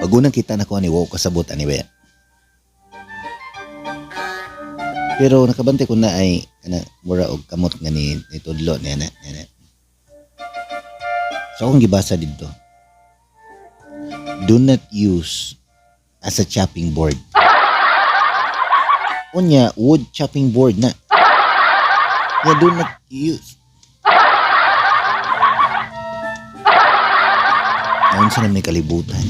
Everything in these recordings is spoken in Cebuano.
Pag unang kita na ko ani, wa ko kasabot ani ba. Pero nakabantay ko na ay ana mura og kamot nga ni nitudlo ni ana ni ana. So akong gibasa didto. Do not use as a chopping board. Unya, wood chopping board na. Ya, do not use. Naunsa na may kalibutan.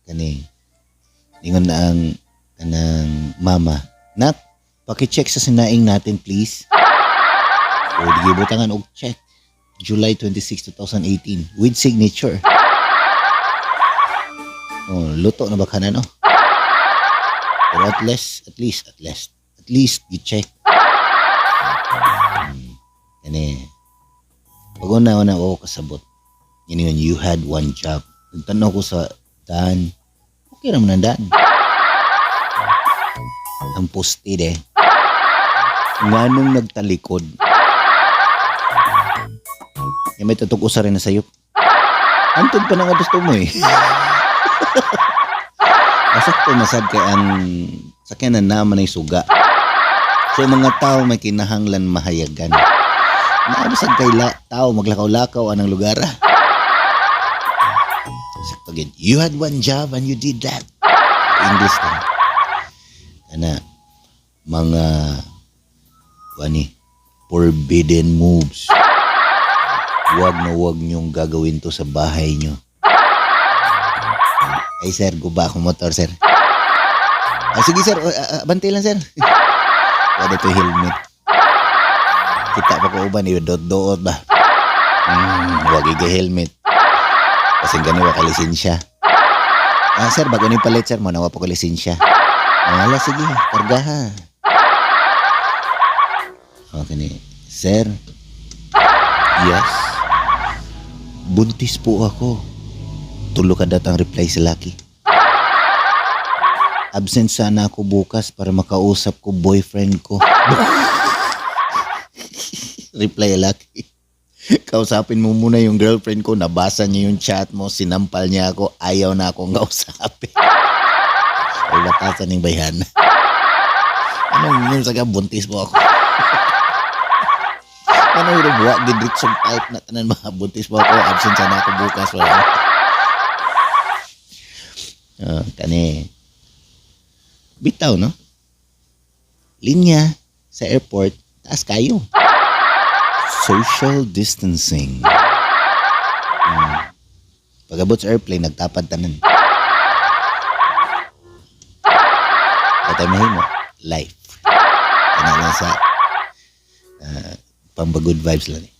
Kani, ingon na ang kanang mama. Nak, paki-check sa sinaing natin, please. O, di gibutangan og check. July 26, 2018 with signature. Oh, luto na ba ka na, no? Pero at least, at least, at least, at least, gi-check. Kani, pag una-una ako kasabot. Yun yun, you had one job. Nagtanaw ko sa daan. Okay naman ang daan. Ang poste de. Nganong nagtalikod. Yung may tatog usa rin na sayop. Antod pa na nga gusto mo eh. Asakto masad kay ang sakyanan naman ay suga. So mga tao may kinahanglan mahayagan. Naabasag kay la, tao maglakaw-lakaw anang lugar. Ah. Sakto gid. You had one job and you did that. English na. Ana mga kuani forbidden moves. Huwag na huwag niyong gagawin to sa bahay niyo. Ay sir, guba akong motor, sir. Ah, sige sir, bantay lang, sir. Wala to helmet. Kita pa ko uban, doot-doot ba? Wag iga helmet. Kasi gani wa ka lisensya. Ah, sir, bago ni palit, sir, mo na wa pa ko lisensya. Ah, ala, sige, karga ha. Okay ni, sir. Yes. Buntis po ako. Tulo ka datang reply sa laki. Absent sana ako bukas para makausap ko boyfriend ko. Reply laki. Kausapin mo muna yung girlfriend ko. Nabasa niya yung chat mo. Sinampal niya ako. Ayaw na akong kausapin. Ay, batasan ng bayhan. Anong yun sa buntis mo ako? Ano yung buwa? Gidritsong type na tanan mga buntis mo ako. Absent sana ako bukas. Wala. Kani. Bitaw, no? Linya sa airport, taas kayo. Social distancing. Pag-abot sa airplane, nagtapad tanan. Patay mahimo, life. Kana lang sa pamba good vibes lang eh.